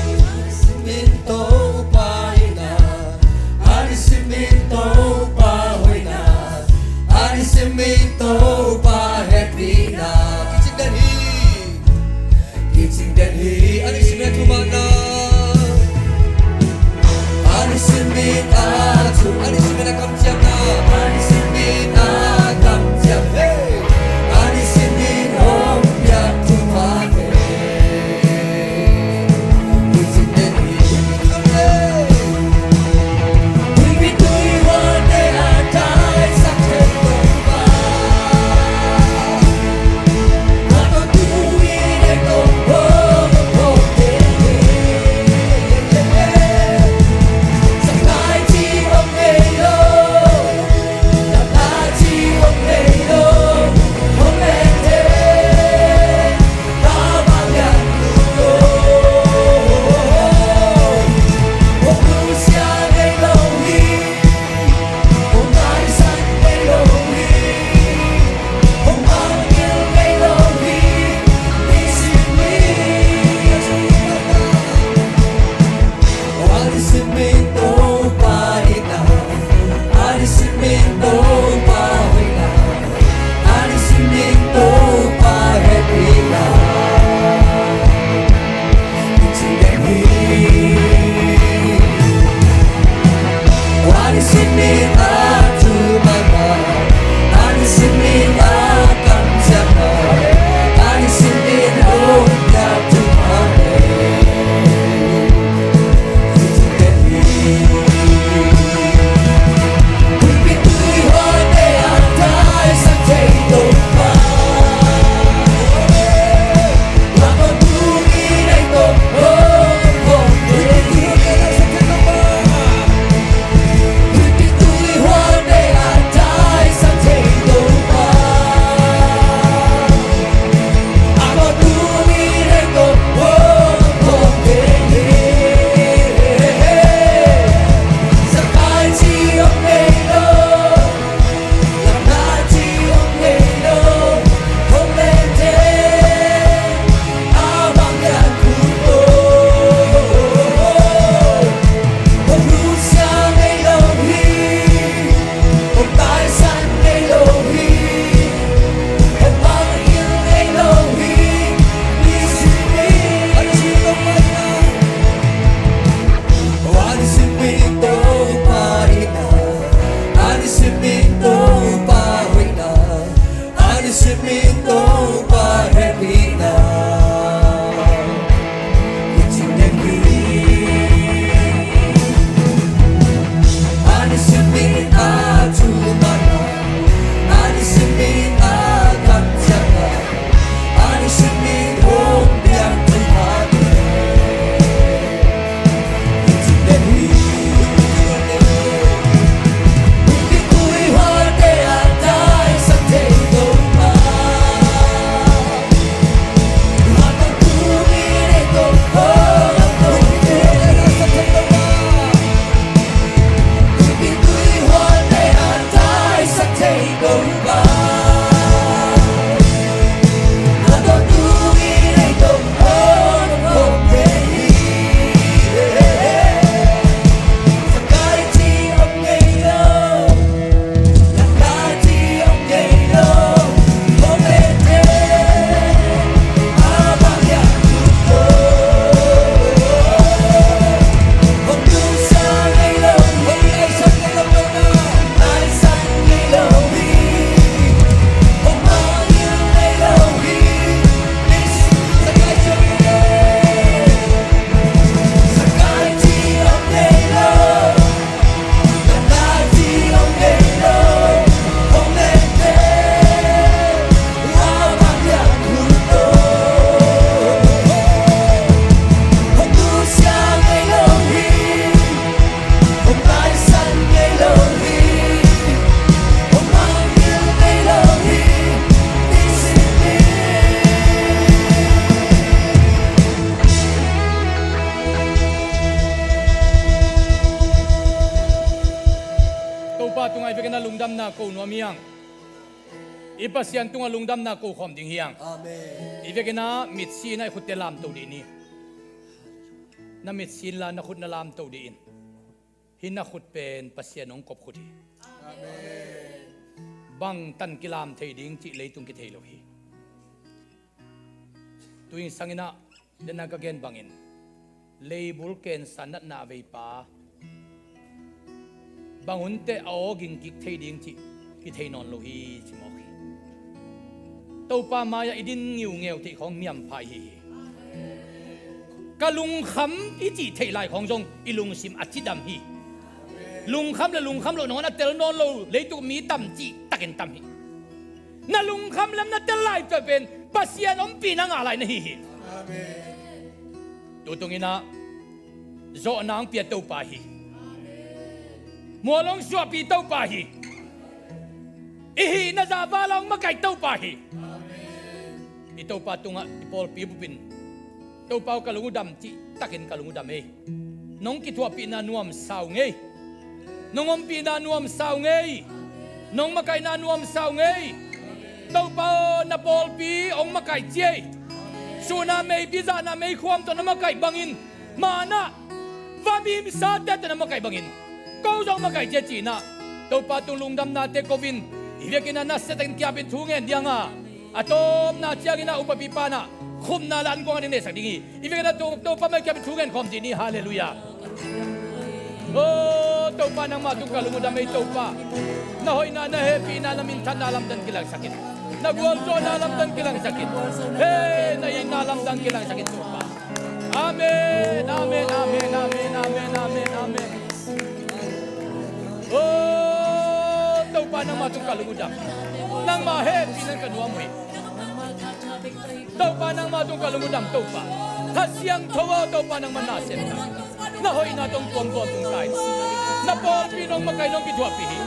A nisim in Topa hoihna, a nisim in Topa hoihna, a nisim in Topa hehpihna. Kicing den hi, kicing den hi, a nisim in a thumahna, a nisim in a thu, a nisim in a kamciamna, a nisim in a kamciam, hey, a nisim in hong piak thupha. Pa tungah i vekin ah lungdamna ko nuam hi hang. I Pasian tungah lungdamna ko khawm ding hi hang. Amen. I vekin ah mitsi in ah i khutte lamto dih ni. Na mitsi inla na khut na lamto dih in. Hih na khut pen Pasian hong kop khut hi. Amen. Bang tan kilam thei ding cih leitung kithei lo hi. Tuin sangin ah, dena ka gen bangin, leibul kensa natna a veipa bang hunte a aw ging kik thei ding cih kithei nawn lo hi, ci mawk hi. Topa mai-ah i din ngiungeu theih khawng niam pha i hi hi. Ka lungkham i cih theih lai khawng zong i lungsim a cidam hi. Lungkham le lungkham loh nangawn a tel nawn lo leituk mi tam cih takin tam hi. Na lungkham lem na tel lai peuh pen Pasian ompihna ngah lai na hi hi. Amen. Tutung in ah zawhna hong pia Topa hi. Mual hong suahpih Topa hi. I hihna zahval ah hong makaih Topa hi. I Topa tungah i pawlpi bupin, Topa aw, ka lung uh dam cih takin ka lung uh dam ei. Nong kithuahpihna nuamsa ung ei. Nong ompihna nuamsa ung ei. Nong makaihna nuamsa ung ei. Topa aw, na pawlpi hong makaih ciai. Sun a meipi, zan a meikhuam tawh na makaih bangin, man ah vamimsate tawh na makaih bangin ko zong makaih ciai, ci-in ah Topa tung lungdamnate ko-in, i vekin ah nasia takin kiapin thu ngen ding a, a tawpna ciangin ah upapipa in ah khumna le ankuang a ding neihsak ding hi. I vekin ah To-, Topa mai kiapin thu ngen khawm dih ni. Halleluiah. Oh, Topa, nangmah tung ka lung uh dam ei, Topa. Na hoihna, na hehpihna, na minthanna lamdang kilangsak in. Na gualzawhna lamdang kilangsak in. He, na itna lamdang kilangsak in, Topa. Amen, amen, amen, amen, amen, amen, amen. Oh, Topa, nangmah tung ka lung uh dam. Nangmah hehpihna in ka nuam uh hi. Topa, nangmah tung ka lung uh dam, Topa. Kha Siangtho aw, Topa, nangmah na sem ta. Na hoihna tawh hong tuamtuam tung ta in. Na pawlpi in hong makaih, in hong kithuahpih hi.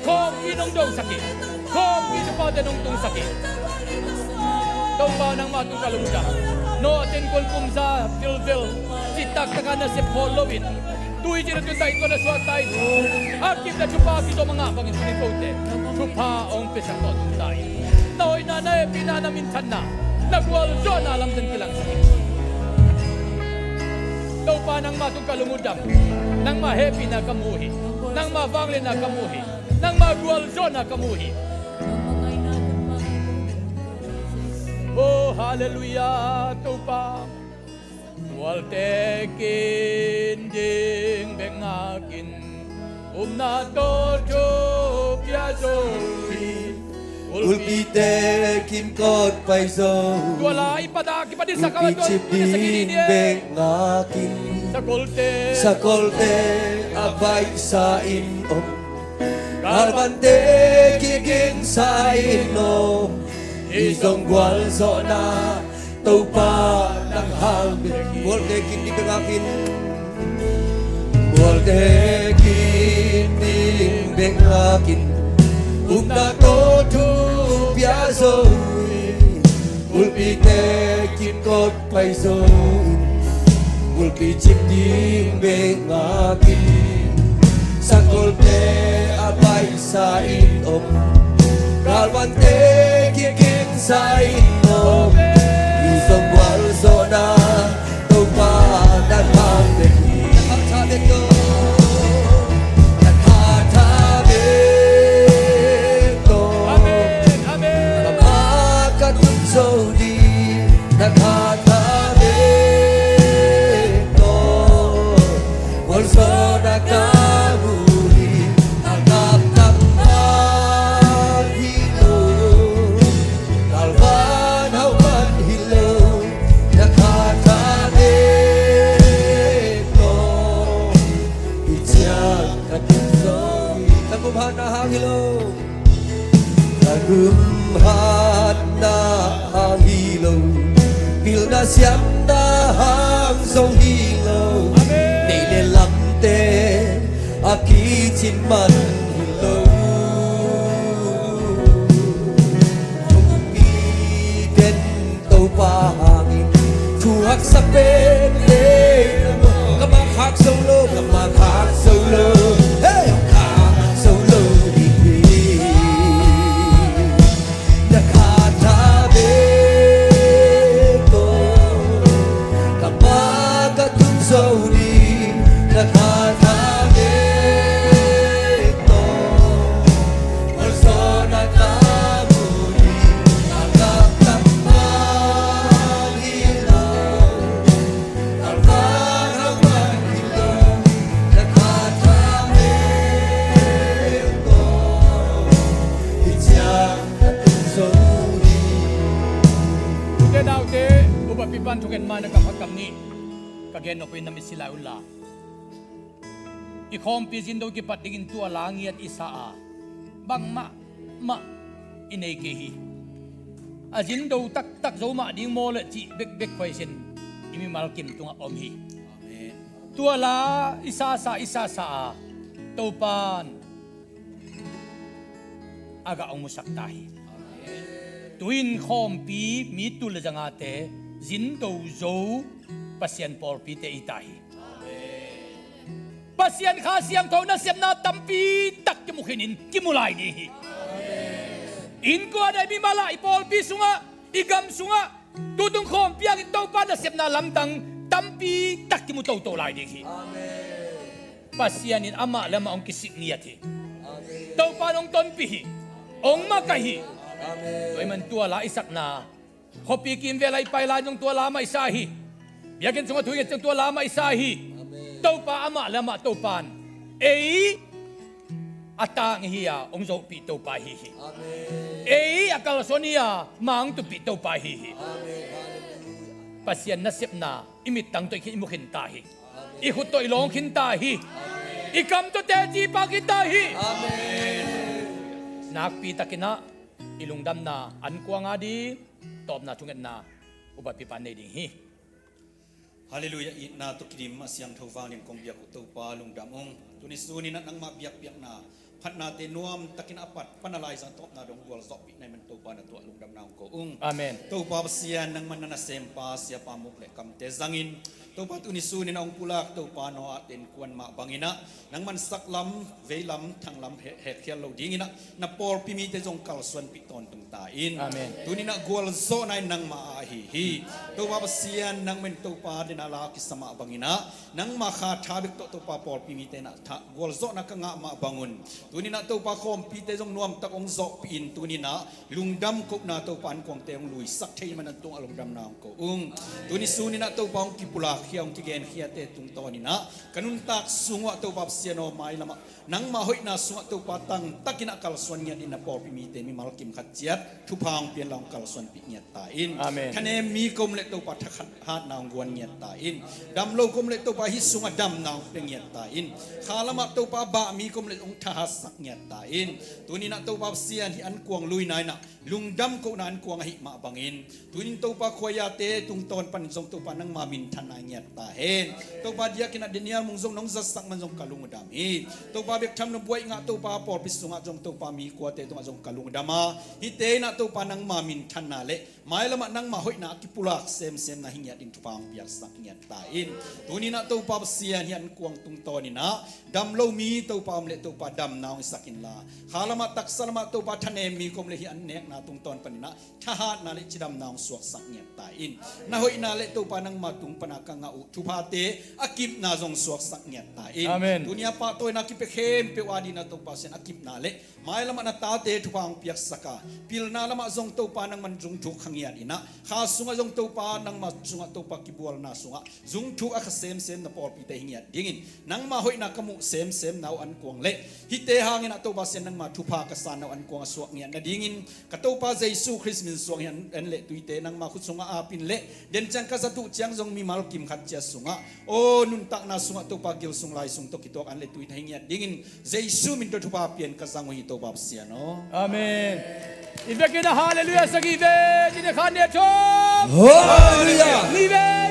Khawmpi in hong dosak hi. Khawmpi thupha tawh in hong tungsak hi. Topa, nangmah tung ka lung uh dam. Noah teng kuan kum za vilvel, citak takin na sep khawl loin, tui cin a tun ta in, khuan a suak ta in, a kip le thupha a kizom a ngah bangin tuni kote thupha hong piasak tawh tung ta in. Na hoihna, na hehpihna, na minthanna, na gualzawhna lamdang kilangsak in. Topa, nangmah tung ka lung uh dam. Nangmah hehpihna ka mu hi. Nangmah vangliatna ka mu hi. Nangmah gualzawhna ka mu hi. Oh, halleluiah, Topa. Gualte kin ding bek ngakin, upna tawh thu pia zo hi. Kulpite kin kawt pai zo. Tua lai pada kipadisa ka, kulpi cip ding bek ngakin, sakolte, sakolte a baihsa in om. Galvante kiginsa in om. Hih zong gualzawhna Topa nang hang bek hi. Gualte kin ding bek ngakin, gualte kin ding bek ngakin, upna tawh thu pia zo hi. Kulpite kin kawt pai zo in, kulpi cip ding bek ngakin, sakolte a baihsa in om. Galvante kiginsa in om. Hih zong gualzawhna Topa nang hang bek hi. Na khatha bek tawh, na khatha bek tawh, amen, amen, ka pha ka tun zo ding. Na khatha bek tawh gualzawhna ka mu hi. Na khatha bek hi lo, galvan hau man hi lo. Na khatha bek tawh hih ciang ka tun zo hi. Ka gumkhatna hang hi lo. Ka gumkhatna hang hi lo, pilna siamna hang zong hi lo. Amen. Neih le lamte a kicin man hi lo. Pumpi pen Topa hangin thu haksa pen ei. Ka ma khak zo lo, ka ma khak zo lo, hey, khak zo lo. Thugen mah na ka pha kam nih ka gen nop in na mit si lai unla. I khawmpi zindo kipat dingin tua la ngiat i sa a, bangmah mah i nei kei hi. A zindo taktak zo mah ding maw le cih bekbek khuaisin i mimal kim tungah om hi. Tua la i sasa i sasa a, Topan a gah hong musak ta hi. Tu-in khawmpi mi tul le zangate zindo zo Pasian pawlpite i ta hi. Pasian Kha Siangtho nasepna tampi tak kimu khinin kimu lai ding hi. Innkuan ah, i mimal ah, i pawlpi sungah, i gam sungah, tutung khawmpi ah in Topa nasepna lamdang tampi tak kimu toto lai ding hi. Pasian in amah le amah hong kisik ngiat hi. Topa in hong tonpih hi, hong makaih hi. Tua ahih man tua la i sakna, khuapi kimvel ah i pai lai zong tua la mah i sa hi. Biakinn sungah thu i nget ciang tua la mah i sa hi. Topa amah le amah Topan ei a tang i hi a hong zohpih Topa ahi hi. Ei a kalsuan i hi a mang tuppih Topa ahi hi. Pasian nasepna i mittang tawh i khin i mu khin ta hi. I khut tawh i lawng khin ta hi. I kam tawh teci pang khin ta hi. Nakpi takin ah i lungdamna ankuang a ding tawpna thungetna upa pipa nei ding hi. Halleluiah. Itna tawh kidim a siangtho vangin kong biak uh Topa lungdam ung. Tuni sunin ah nangmah biakpiakna phatnate nuam takin a pat pan a laizang tawpna dong gualzawhpih na hih man Topa na tuah lungdamna hong ko ung. Amen. Topa Pasian nangman na nasempa siapa muk le kamte zangin Topa tuni sunin a hong pulak Topa Noah te innkuan mah bangin ah nangman saklam veilam thanglam he- hekhial lo dingin ah na pawlpi mite zong kalsuanpih tawntung ta in. Amen. Tunin ah gualzawhna in nangmah a ahi hi. Topa Pasian nangman Topa dena la kisa mah bangin ah nangma kha tha bek tawh Topa pawlpi mite na tha gualzawhna ka ngah mah bangun tunin ah Topa khawmpite zong nuamtak hong zawhpih in tunin ah lungdam kohna Topa ankuangte hong luisak thei man an tungah lungdamna hong ko ung. Tuni sunin ah Topa hong kipulak khia hong kigen khiate tungtawnin ah ka nuntak sungah Topa Pasian aw mailamah nangma hoihna sungah Topa tangtakin ah kalsuan ngiat in na pawlpi mite mimal kim khat ciat thupha hong pian la hong kalsuanpih ngiat ta in. Amen. Thanem mi kom le Topa thahat hatna hong guan ngiat ta in. Damlo kom le Topa hih sungah damna hong pia ngiat ta in. Kha lamah Topa bah mi kom le hong thahatsak ngiat ta in. Tunin ah Topa Pasian hih ankuang luina in ah lungdam kohna ankuang ahih mah bangin tunin Topa khuaiate tungtawn panin zong Topa nangma minthanna ngiat ta hen. Topa diakin ah Daniel mung zong nong zatsak man zong ka lungdam hi. Topa bek tham na buai ngah Topa pawlpi sungah zong Topa mi kuate tungah zong ka lungdam a hihte in ah Topa nangma minthanna le mailamah nangma hoihna a kipulak semsemna hi ngiat in thupha hong piaksak ngiat ta in. Tunin ah Topa Pasian hih ankuang tungtawnin ah damlo mi Topa om le Topa damna hong isak inla kha lamah taksa lamah Topa thanem mi kom le hih an nekna tungtawn panin ah thahatna le cidamna hong suaksak ngiat ta in. Na hoihna le Topa nangma tung pana ka ngah uh thuphate a kipna zong suaksak ngiat ta in. Amen. Tuni a pahtawina kipia khempeuh a dingin ah Topa Pasian a kipna le mailamah na tate thupha hong piaksak a pilna lamah zong Topa nangman zungthuk kha ngiat in ah kha sungah zong Topa nangma sungah Topa kibualna sungah zungthuk a kha semsem na pawlpite hi ngiat dingin nangma hoihna ka muh semsem na uh ankuang le hihte hangin ah Topa Pasian nangma thupha ka sanna uh ankuang a suak ngiat nadingin ka Topa Jesu Khrist min suang hi an, an le tuite nangma khut sungah apin le den ciang ka zat uh ciang zong mimal kim khat ciat sungah aw nuntakna sungah Topa gil sung lai sung tawh kituak an le tuite hi ngiat dingin Jesu min tawh thupha pian ka zang uh hi Topa Pasian aw. Amen. I vekin a halleluiah sagih ve, ni ne khan ne thum. Halleluiah. Ni ve.